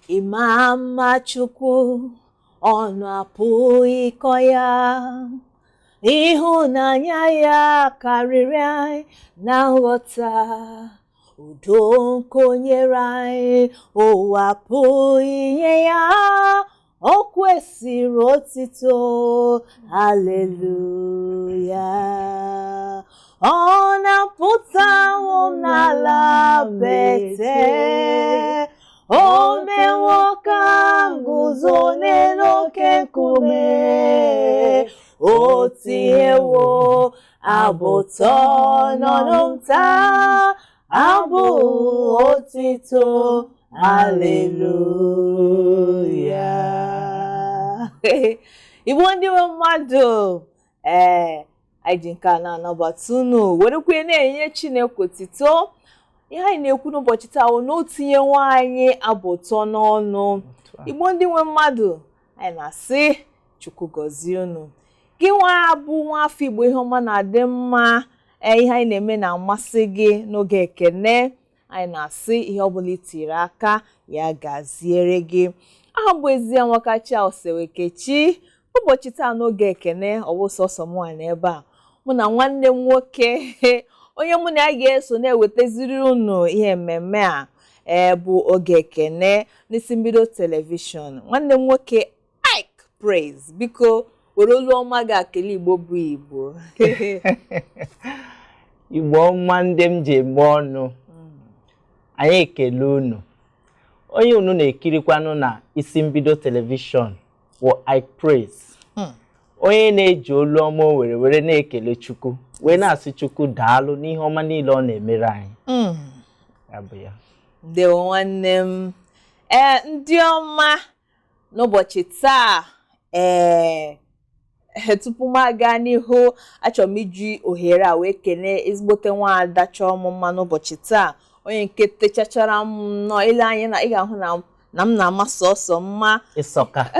Ịma mma Chukwu, ọnụ apụghị ịkọ ya. Ịhụnanya ya karịrị anyị na nghọta. Udo nke o nyere anyị, ụwa apụghị inye ya. O kwesịrị otito, haleluya. Ọ na-apụtawo m n'ala bete. O mewo ka m guzo n'elu oke nkume. O tinyewo abụ ụtọ n'ọnụ m taa, abụ otito, haleluya. Igbo ndị nwe mmadụ, ee, anyị ji nke a na-anabata unu, werekwa na-enye Chineke otito. Ihe anyị na-ekwu n'ụbọchị taa bụ na o tinyewo anyị abụ ụtọ n'ọnụ. Igbo ndị nwe mmadụ, anyị na-asị Chukwu gọzie unu. Gị nwa bụ nwa afọ Igbo, ihe ọma na-adị mma, ee, ihe anyị na-eme na-amasị gị n'oge ekene, anyị na-asị ihe ọbụla itiri aka ya gaziere gị. Aha bụ ezi Nwakachi Osewekechi. Ụbọchị taa n'oge ekene, ọ bụ sọsọ mụ na ebe a, mụ na nwanne m nwoke, onye mụ na ya ga-eso na-ewetaziri unu ihe mmemme a, ee, bụ oge ekene n'isi mbido telivishọn. Nwanne m nwoke Ike Praise, biko were olu ọma ga-akele Igbo bụ Igbo. Igbo ọma ndị m ji eme ọnụ, anyị ekele unu. Onye unu na-ekirikwanụ na isi mbido telivishọn bụ Ike Praise, onye na-eji olu ọma o were were na-ekele Chukwu, wee na-asị Chukwu daalụ n'ihe ọma niile ọ na-emere anyị. Ya bụ ya. Ndewo nwanne m. Ee, ndị ọma, n'ụbọchị taa, ee, tupu m aga n'ihu, achọrọ m iji ohere a wee kelee ezigbote nwaada chọọ m mma n'ụbọchị taa, onye nke techachara m nnọọ. Ile anya na ị ga-ahụ na m na-ama sọsọ mma. Ịsọka.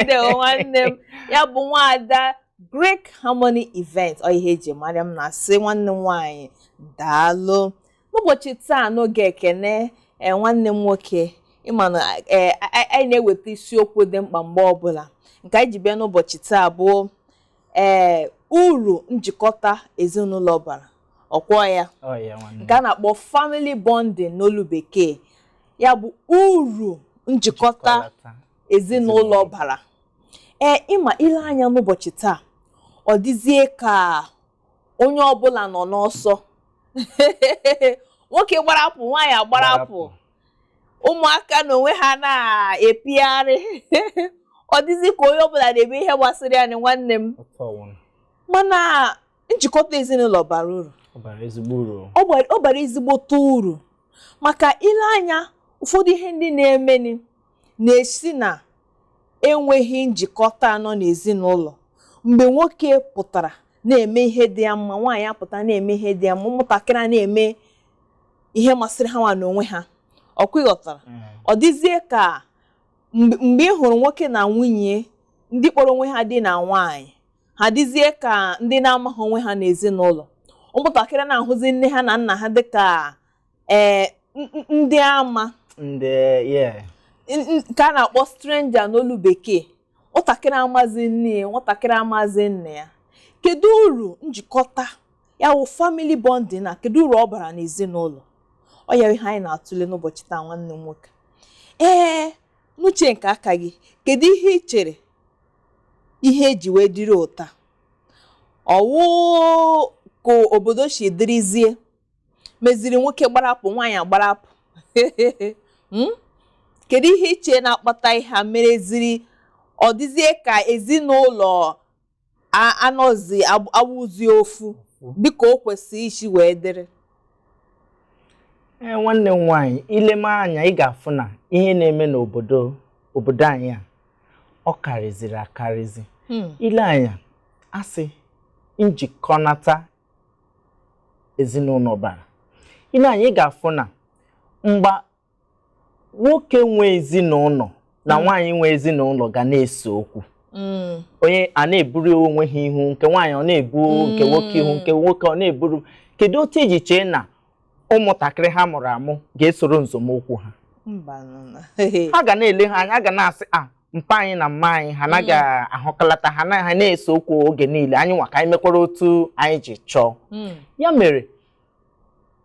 Ndewo nwanne m. Ya bụ nwaada Greek Harmony Event, ọ ihe eji mara m. Na-asị nwanne m nwaanyị daalụ. N'ụbọchị taa n'oge ekene, ee, nwanne m nwoke, ịma na ee, anyị na-eweta isiokwu dị mkpa mgbe ọbụla. Nke anyị ji bịa n'ụbọchị taa bụ ee, uru njikọta ezinụlọ bara. Ọkwọ ya? Ọ ya, nwanne. Nke a na-akpọ family bonding n'olu bekee. Ya bụ uru njikọta ezinụlọ bara. Ee, ịma ile anya n'ụbọchị taa, ọ dịzie ka onye ọbụla nọ n'ọsọ. Nwoke gbarapụ, nwaanyị agbarapụ, ụmụaka na onwe ha na-epigharị. Ọ dịzị ka onye ọbụla na-eme ihe gbasara ya. Nwanne m, mana njikọta ezinụlọ bara uru. Ọ bara ezigbo uru. Ọ bara ezigbote uru, maka ile anya, ụfọdụ ihe ndị na-emeni na-esi na enweghị njikọta nọ n'ezinụlọ. Mgbe nwoke pụtara na-eme ihe dị ya mma, nwaanyị apụta na-eme ihe dị ya mma, ụmụntakịrị a na-eme ihe masịrị ha nwa n'onwe ha, ọkwa ịghọtara? Ọ dịzie ka mgbe ị hụrụ nwoke na nwunye, ndị kpọrọ onwe ha di na nwaanyị, ha dịzie ka ndị na-amaghị onwe ha n'ezinụlọ. Ụmụntakịrị na-ahụzi nne ha na nna ha dịka ee, ndị ama. Ndị, yeah. Nke a na-akpọ stranger n'olu bekee. Nwatakịrị amazi nne ya, nwatakịrị amazi nna ya. Kedu uru njikọta, ya wụ family bonding, na kedu uru ọ bara n'ezinụlọ? Ọ ya ihe anyị na-atụle n'ụbọchị taa. Nwanne m nwoke, ee, n'uche nke aka gị, kedu ihe ị chere ihe eji wee dịrị ụta ọwụ ka obodo si dịrịzie meziri nwoke gbarapụ, nwaanyị agbarapụ? Kedu ihe iche na-akpata ihe a mereziri ọ dịzie ka ezinụlọ anọzi awụzi ofu dịka o kwesịrị isi wee dịrị? Ee, nwanne m nwaanyị, ileme anya, ị ga-afụ na ihe na-eme n'obodo obodo anyị a, ọ karịziri akarịzi. Ile anya, asị njikọnata ezinụlọ bara. Ile anya, ị ga-afụ na mgba nwoke nwe ezinụlọ na nwaanyị nwe ezinụlọ ga na-ese okwu. Onye a na-eburu onwe ha ihu, nke nwaanyị ọ na-ebu nke nwoke ihu, nke nwoke ọ na-eburu. Kedu otu iji chee na ụmụntakịrị ha mụrụ amụ ga-esoro nzọmụkwụ ha? Mba, nọ na. Ha ga na-ele ha anya, ha ga na-asị, a mpa anyị na mma anyị ha anaghị ahụkọlata ha, na ha na-ese okwu oge niile, anyị nwa ka anyị mekwara otu anyị ji chọọ. Ya mere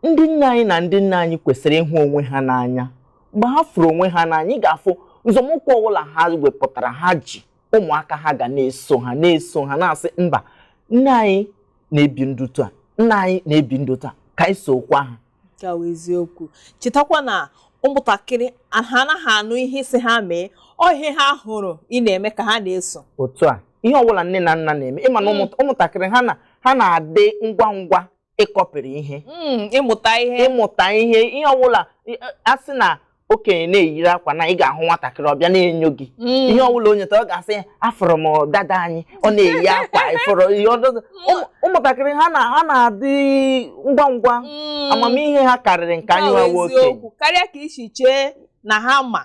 ndị nne anyị na ndị nna anyị kwesịrị ịhụ onwe ha n'anya. Mgbe ha fụrụ onwe ha n'anya, ị ga-afụ nzọmụkwụ ọbụla ha wepụtara ha ji ụmụaka ha ga na-eso ha, na-eso ha, na-asị, mba, nne anyị na-ebi ndụ taa, nna anyị na-ebi ndụ taa, ka anyị sokwa ha. Nke a wụ eziokwu. Chetakwa na ụmụntakịrị ha anaghị anụ ihe isi ha mee, ọ ihe ha hụrụ ị na-eme ka ha na-eso. Otu a, ihe ọbụla nne na nna na-eme, ịma na ụmụntakịrị ha na-adị ngwa ngwa ịkọpịrị ihe, ịmụta ihe. Ịmụta ihe. Ihe ọbụla a sị na okenye na-eyiri akwa, na ị ga-ahụ nwatakịrị ọbịa na-enyo gị. Ihe ọbụla onye ọ ga-asị, afụrụ m dada anyị, ọ na-eyi akwa ịfụrụ ihe ụmụntakịrị ha na-adị ngwa ngwa. Amamihe ha karịrị nke anyị Nke a nwa wụ okenye. eziokwu, karịa ka isi chee na ha. Ma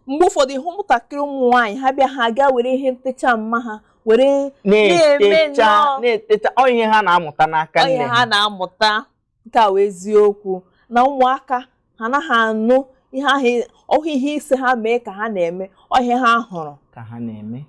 mgbe ụfọdụ, ịhụ ụmụntakịrị ụmụ nwaanyị, ha bịa, ha gaa were ihe ntecha mma ha were na-eme na-etecha nnọọ. Na-etecha, ọ ihe ha na-amụta n'aka Ọ ihe nne ha ha. na-amụta. Nke a wụ eziokwu na ụmụaka ha anaghị anụ ihe ahụ, ọhụ ihe isi ha mee ka ha na-eme, ọ ihe ha hụrụ ka ha na-eme.